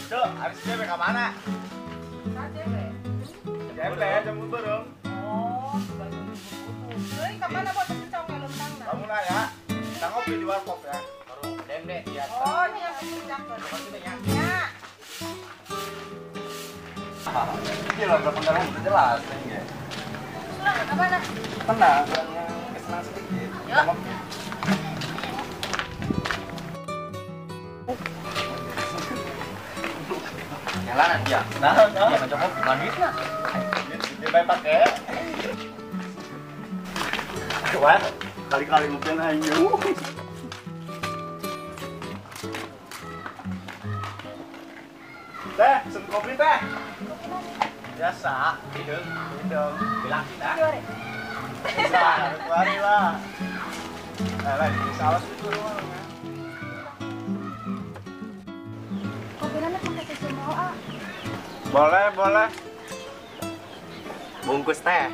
Cuk, habis JB ke mana? JB. JB jam berung. Oh, euy, ka mana buat cicong leuntangna? Kamu lah ya. Kita ngopi di warkop ya. Warung DMD di atas. Oh, iya cicak. Ya. Iya lah, berapa kendaraan udah jelas ya. Sudah ke mana? Tenang, senang sedikit. Yuk. Jalanan dia. Nah, dia macam kopi duitna. Dia bayar pakai. Wah, kali-kali mungkin ayo. Teh, sen kopi teh. Biasa, hidung, hidung. Bilang kita. Bisa, keluarin lah. Nah, lah, di salah itu doang. Kopinya pakai susu mau ah. Boleh, boleh. Bungkus teh.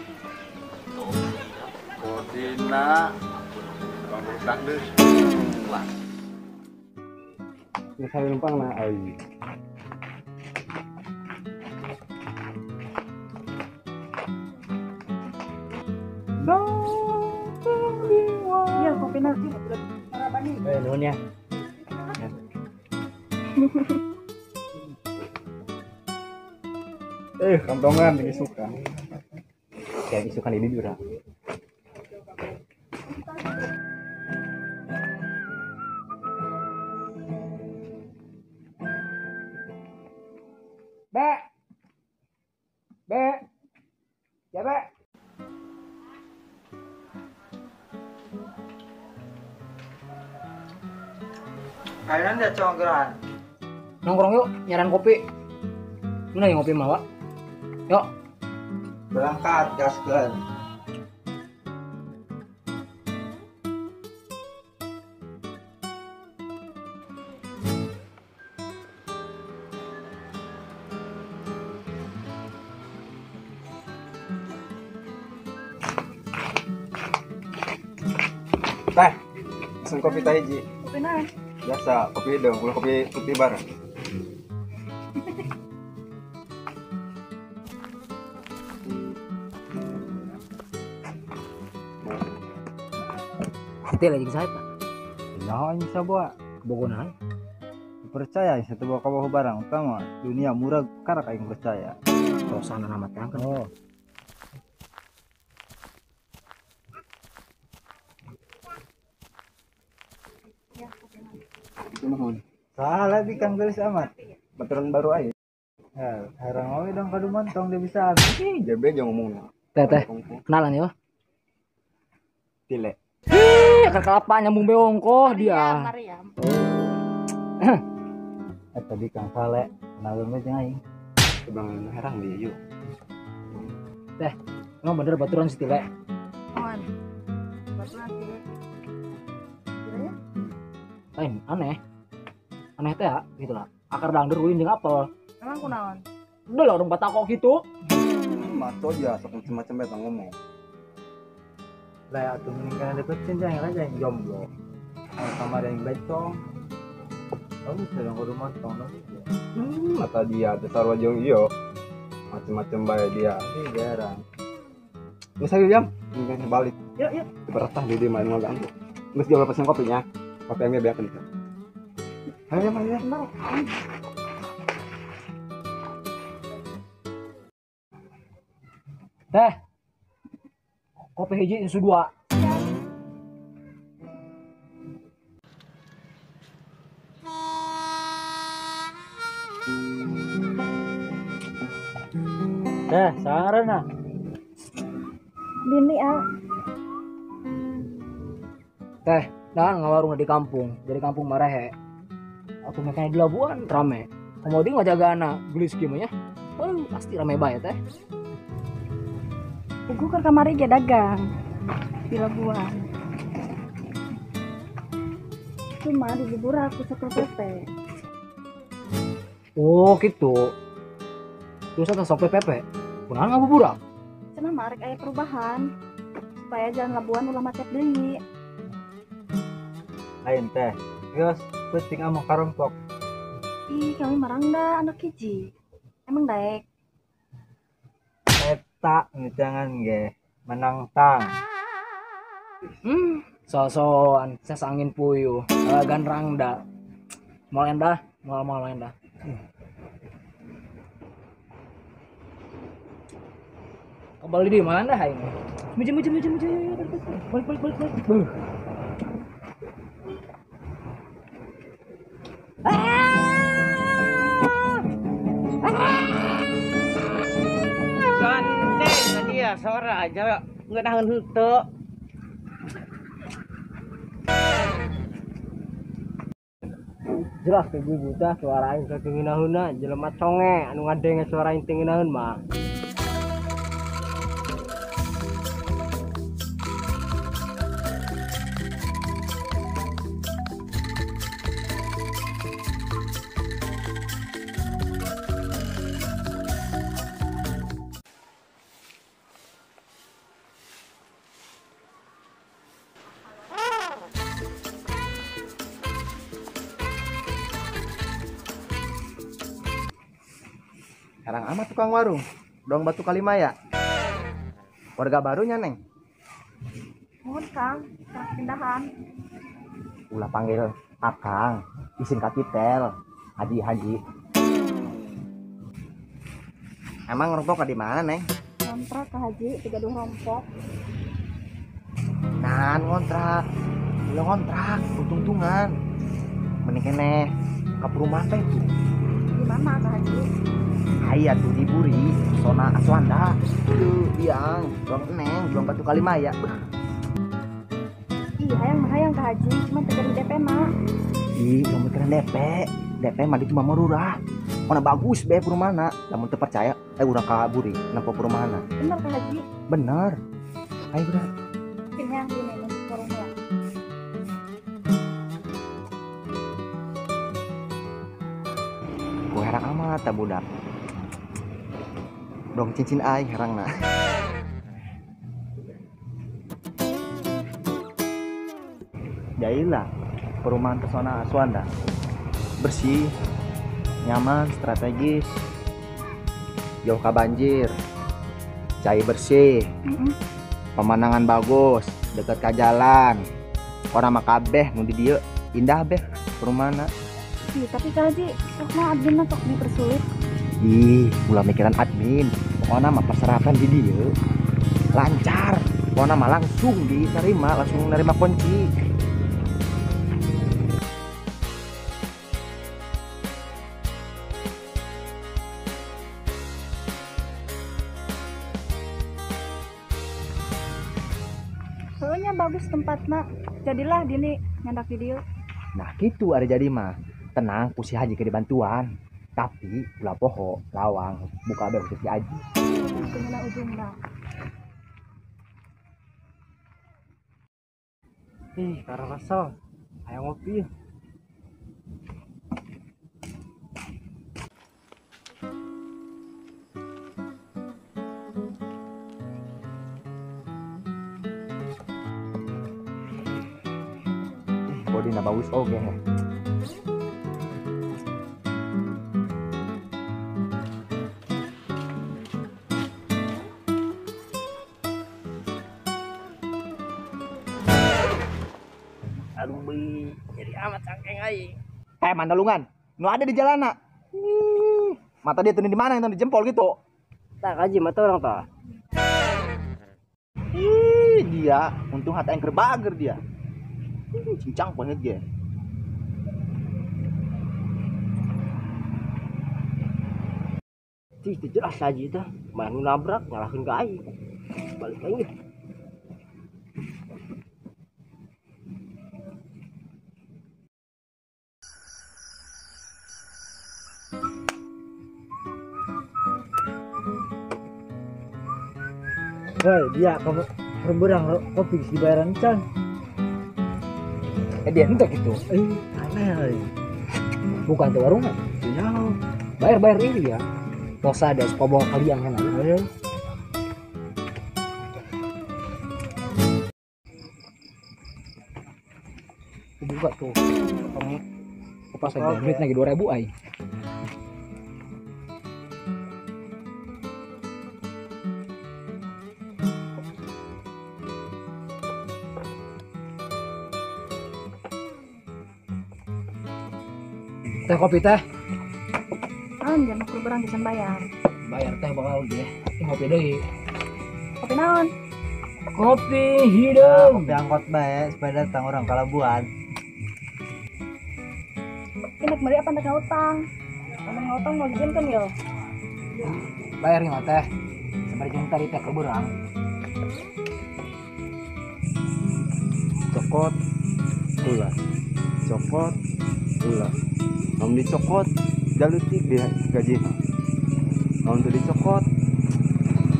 Kodina. Bungkus dangdut. Wah. Ini saya numpang nah, ai. Iya, kopi nanti. Nuhun ya. Kantongan ini suka. Kayak isukan di bibir. Be. Be. Ya, Be. Kalian udah congkrongan. Nongkrong yuk, nyaran kopi. Mana yang ngopi mawa? Yuk. Berangkat, gaskeun. Teh, pesen kopi teh hiji. Kopi naon? Biasa, kopi hidung, ulah kopi putih bareng. Itu lagi saya pak. Nah, ini sebuah kebogonan. Percaya satu bawa kabahu barang utama dunia murah karak aing percaya. Rosana nama kan. Oh. Nuhun. Salah di Kang Gelis amat. Baturan baru aja. Ya, herang we dong kaduman tong dia bisa. Ih, JB jangan ngomong. Teh teh, kenalan yo. Tile. Ih, akar kelapa nyambung beongkoh dia. Mariam. Tadi Kang Sale kenalan we jeung aing. Bang herang dia yuk. Teh, emang bener baturan si Tile. Mohon. Baturan Tile. Lain aneh. Aneh teh ya, gitu lah. Akar dangdur ulin jeung apel. Emang kunaon? Udah lah orang Batako gitu. Maco aja sok macam-macam eta ngomong. Lah atuh mending kana deketin jangan aja yang jomblo. Sama ada yang becong. Kamu sedang kudu motong dong. Mata dia teh sarua jeung ieu. Macam-macam bae dia. Ih, jarang. Geus ayo jam, mending balik. Yuk, yuk. Beratah di main ngaganggu. Geus dia pesen kopinya. Kopi yang biarkan itu. Ayo, ayo, ayo. Teh, kopi hiji susu dua. Teh, sarana. Bini ah. Teh, nah ngawarung di kampung, dari kampung Marehe. Aku makanya di Labuan rame. Kemudian ngajaga anak gelis gimana ya? Oh, pasti rame banget teh. Ugu kan kamari ge dagang di Labuan. Cuma di Bubura aku Satpol PP. Oh gitu. Terus ada Satpol PP. Kunaon ngabuburak? Cenah mah rek aya perubahan supaya jalan Labuan ulah macet deui. Lain teh. Geus penting among karompok. Ih, kami marangda anak hiji. Emang daek. Eta ngejangan ge menang tang. So-soan sesangin puyuh, gan rangda. Moal endah, moal endah. Kembali di mana aing? Muji. Balik. Ganteng dia sora aja ngeunahun henteu. Jelas ke ibu tah suara aing ka ngeunahunna jelema conge anu ngadenge suara aing teu ngeunaheun mah. Herang amat tukang warung, dong Batu Kalimaya. Warga barunya neng. Mohon Kang, sekarang pindahan. Ulah panggil Akang, isin kapitel, haji. Emang ngerompok di mana neng? Kontrak ke haji, 32 rompok. Nah, ngontrak, lo ngontrak, untung-untungan. Mending keneh ke perumahan teh tuh. Di mana ke haji? Aya tuh di Buri, zona Aswanda. Tuh, biang, dong neng, dong Batu Kalimaya. Ih, hayang ke haji, cuma teu DP mah. Ih, belum mikiran DP. DP mah di cuma merurah. Mana bagus be perumahan. Lamun teu percaya, urang ka Buri, nempo perumahan. Bener ke haji? Bener. Ayo udah. Kenyang gini masuk warung heula. Ku herang amat ta budak. Dong cincin aing herangna. Jailah perumahan Pesona Aswanda. Bersih, nyaman, strategis. Jauh ka banjir. Cai bersih. Pemandangan bagus, dekat ka jalan. Orang mah kabeh nu di dieu indah beh perumahanna. Ih, tapi Kak Haji, sok mah adminna sok dipersulit. Ih, ulah mikiran admin. Pokoknya mah persyaratan di dieu lancar. Pokoknya mah langsung diterima, langsung nerima kunci. Soalnya bagus tempatnya. Jadilah dini nyandak di dieu. Nah, gitu ada jadi mah. Tenang, ku si Haji ke dibantuan. Tapi ulah poho lawang buka be khusus si Haji. Kemana ujungna? Ih, karena kesel. Ayo ngopi. Bodina bagus oge. Aduh, jadi amat cangkeng aing. Mandalungan, nu ada di jalana. Mata dia tuh di mana yang di jempol gitu. Tak haji mata orang tah. Ih, dia untung hati yang kerbager dia. Cincang banget dia. Ih, jelas haji tah. Mana nabrak nyalahkeun ka aing. Balik aing. Woi, dia kamu berang kopi dibayaran can. Dia entah gitu. Aneh. Bukan tuh warungnya. Iya. Bayar ini ya. Posa ada suka bawa kalian kan. Ayo. Buka tuh. Kamu. Pas aja duit lagi 2000 aing. Teh kopi teh. An jam aku berang bisa bayar. Bayar teh bakal deh. Ngopi deui. Kopi naon? Kopi hidung. Kopi angkot bae supaya datang orang ka Labuan. Ini meuli apa nek ngutang? Lamun ngutang mau dijieunkeun yo. Bayar mah teh. Sabari jeung tadi teh keberang. Cokot ulah. Cokot ulah. Lamun dicokot jalutik di gajina. Lamun teu dicokot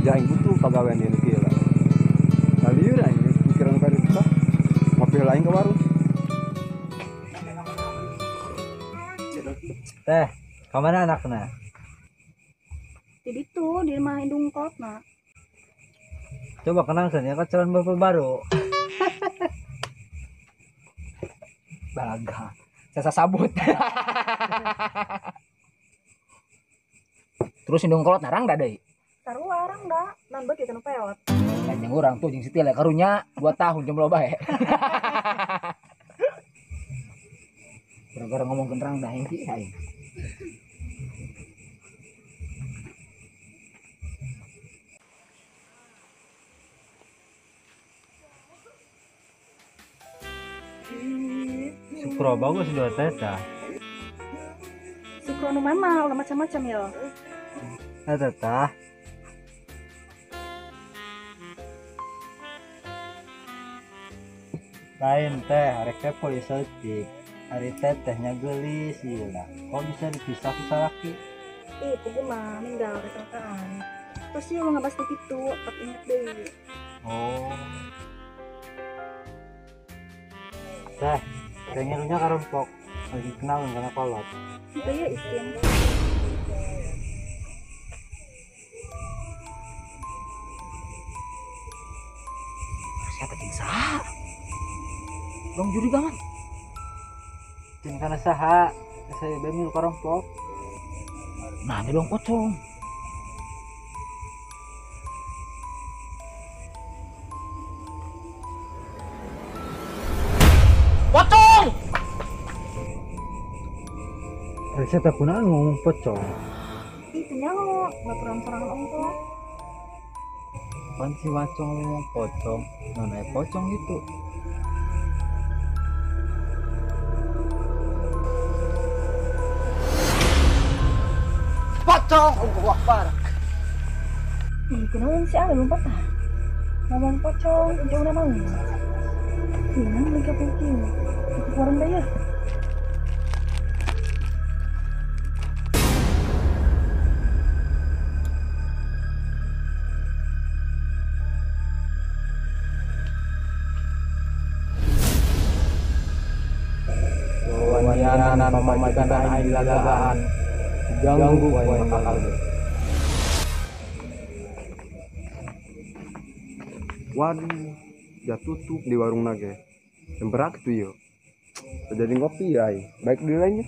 ja aing butuh pagawean ieu kieu lah. Liur aing pikiran ka ditu tah. Ngopi heula aing ka warung. Teh, ka mana anakna? Di ditu, di imah indung kolotna. Coba kenalkan ya, kan calon bapak baru. Balaga. Saya sabut. Terus indung kolot narang da deui. Sarua arang da, nan beuki kanu peot. Lain jeung urang tuh jeung Siti lah karunya 2 tahun jomblo bae. Gara-gara ngomong kentrang dah hengki aing. Sukro bagus dua teh tah. Sukro nu mana ulah macam-macam yo. Eta tah. Lain teh arek kepo ieu saeutik. Ari tetehnya geulis ieu lah. Kok bisa dipisah ku salaki? Ih, pugu mah ninggal kecelakaan. Terus ieu ngabas teh kitu, tak inget deui. Oh. Teh, pengen nya karompok. Lagi kenal kana kolot. Itu ya isin. Siapa jeung saha? Dong juri banget. Jeung kana saha? Saya bae milu karompok. Nah, ini dong pocong. Pocong! Saya tak kunaon ngomong pocong. Ih, teu nyaho, baturan sorangan ongkoh. Pan si Wacong ngomong pocong, naon aya pocong gitu. Pocong, Allahu Akbar. Ih, kunaon si Ale lompat tah. Ngomong pocong, jauh naon. Ih, naon lagi apa kieu? Tutup warung bae ya. Wanianan pamajikan aing lalagaan. Ganggu ku aing bakal. Waduh, ja tutup di warung nage. Temperak tuh yo. Jadi ngopi ya aing. Baik deui lainnya.